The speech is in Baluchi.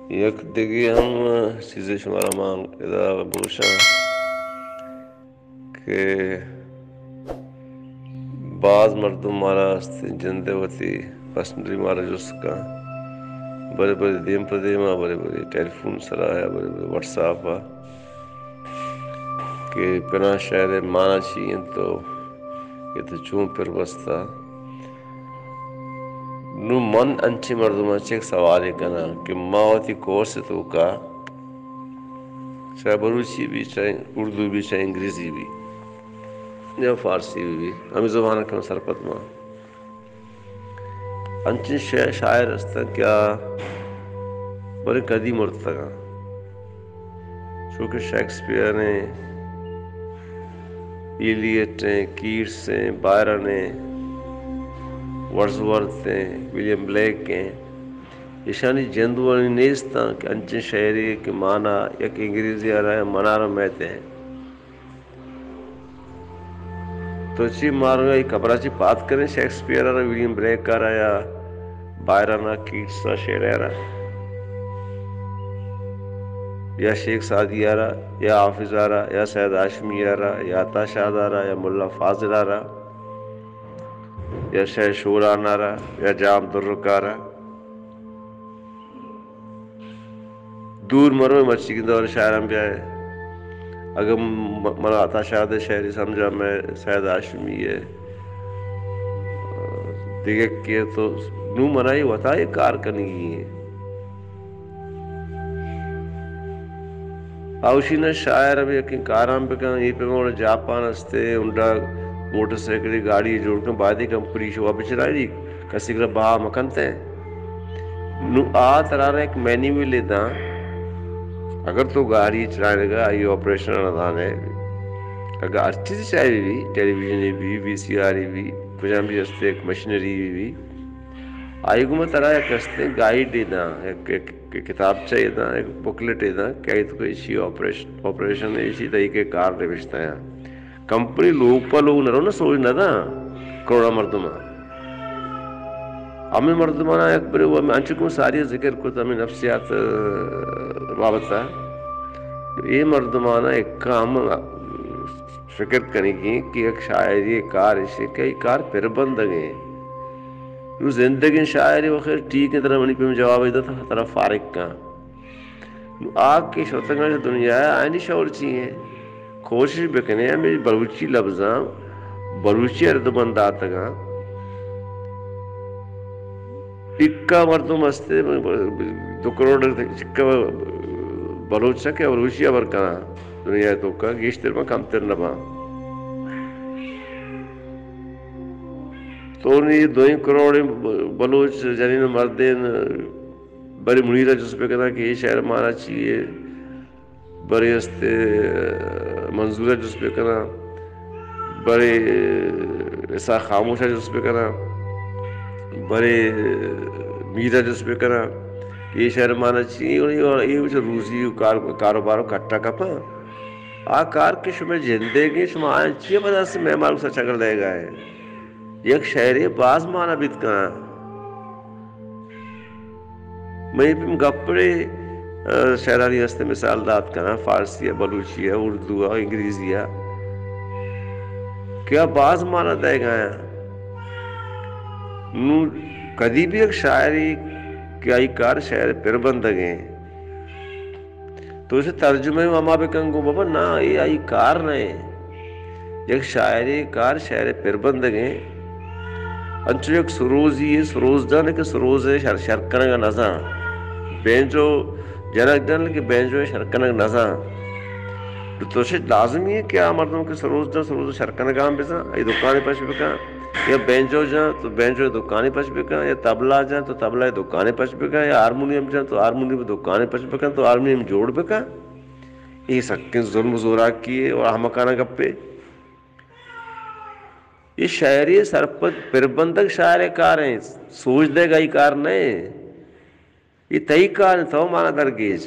یک دگہ ہم چیزے شمارا ما ادا بگوشاں کہ باز مردم مارا ہستیں، جندے وتی پسنڈی مارا جست کن، برے برے دیم پہ دیما، برے برے ٹیلی فون سرا یا برے برے واٹس ایپ ءَ کہ پنا شعر ءِ مانا چی انت و کہ تو چون پر بستا۔ نوں من انچیں مردماں چہ یک سوالے کناں کہ ما وتی کورس ءِ توکا چاہے بلوچی بی، چاہے اردو بی، چاہے انگریزی بی یا فارسی بی، ہمے زبان کہ من سرپد باں۔ انچیں شے-، شاعر ہستاں کہ آ بلے کدی مرتگاں۔ چو کہ شیکسپیئر ایں، ایلیٹ ایں، کیٹس ایں، بائرن ایں، ورڈزورتھ ایں، ولیم بلیک ایں، ایشانی جند وانی نیستاں کہ انچیں شعرے کہ مانا یک انگریزی ءَ را منارا میت ایں۔ تو چی مارا اے کبرا چی پاد کنیں، شیکسپیئر ءَ را، ولیم بلیک ءَ را یا بائرن ءَ، کیٹس ءَ، شیلے ءَ را یا شیخ سعدی ءَ را یا حافظ ءَ را یا سید ہاشمی ءَ را یا عطا شاد ءَ را یا ملا فاضل ءَ را یا شے شوران ءَ را یا جام درک ءَ را۔ دور مرو، مرچیگیں دور شاعراں بیائے۔ اگاں م-، منا عطا شاد ءِ شعری سمجھا، مئے سید ہاشمی ءِ دگہ کے، تو نوں منا اے وتا اے کار کنگی ایں۔ آ اوشی نہ شاعر ہمے یکیں کاراں بکن، اے پہ مورا جاپان ہستے، ہونڈا موٹر سائیکل گاڑی جوڑ کن، بایدے کمپنی شوا بچرائینی، کسی کرا بہا مکنتے۔ نوں آ ترا را یک مینیولے داں، اگر تو گاڑی چلائینگا آئی آپریشن نہ زانے، اگر ہر چیز چاہے بی، ٹیلی ویژن بی، وی سی آر بی، کجام بھی ہستے یک مشینری بی، آئی گوما ترا یک ہستیں گائیڈے داں، یک، یک کہ کتابچہ اے داں، یک بکلیٹ اے داں کہ آئی تو ایشی آپریشن، آپریشن ایشی تئی کہ کار نوشتہ ایں۔ کمپنی لوگ پہ لوگ نہ رو، نہ سوج نہ داں کروڑا مردماں۔ ہمے مردمانا یک برے وہ ہمے انچو کہ ساری ذکر کت، ہمے نفسیات، ء، بابت ء۔ اے مردمانا ایک ہم فکر کنگی کہ یک شاعری کار ایشی کہ ای کار پر بندگیں۔ نوں زندگیں شاعرے و خیر ٹھیک ایں، ترا منی پیم جواب دات، ترا فارغ کن۔ نوں آ کہ شتگاں چہ دنیا ء، آیانی شعور چی ایں؟ کوشش بکنے، ہمے بلوچی لبزاں، بلوچی ء ردبند داتگاں۔ اکا مردم ہستے، دو کروڑ چکا بلوچ کہ بلوچی ہبر کناں، دنیا ء توکا گیشتر باں کمتر نہ باں۔ تو نی دوئیں کروڑیں بلوچ جنین و مردین، برے منیر ء جست بکناں کہ اے شعر مانا چی اے، برے است منظور ء جست بکناں، برے اسحاق خاموش ء جست بکناں، برے میر ء جست بکناں کہ اے شعر مانا چی اے، اور اے، اور اے چہ روزی و کار، کاروبار و کٹا کپاں۔ آ کار کہ شمئے جندے کہ شما آیاں چی ء پدا است مہمان گسا چگل دئیگا اے۔ یک شعرے باز مانا بیت کناں۔ من اے پیم گپڑے، ء، شعرانی است مثال دات کناں، فارسی ء، بلوچی ء، اردو ء، انگریزی ء کہ آ باز مانا دئیگا ایں۔ نوں کدی بھی یک شاعرے کہ آئی کار شعر پر بندگیں، تو اسے ترجمہ ہما بکن گوں بابا، نا، اے آئی کار نہ ایں۔ یک شاعرے کار شعر پر بندگیں۔ انچو یک سروزی اے، سروز جن کہ سروز ء شر، شر کنگ ء نزان۔ بینجو جنگ جن کہ بینجو ء شر کنگ نزان۔ تو اسے لازمی اے کہ آ مردم کہ سروز جن، سروز ء شر کنگ ء ہم بزان، اے دکانے پش بکن۔ یا بینجو جن تو بینجو ء دکانے پش بکن، یا طبلہ جن تو طبلہ ء دکانے پش بکن، یا ہارمونیم جن تو ہارمونیم ء دکانے پش بکن، تو ہارمونیم جوڑ بکن۔ اے سکیں ظلم و زوراکی اے اور احمقانہ گپے۔ اے شاعری سرپد پر بندگ شاعر ء کار ایں، سوج دئیگ آئی کار نہ ایں۔ اے تئی کار ایں، تو مانا درگیج۔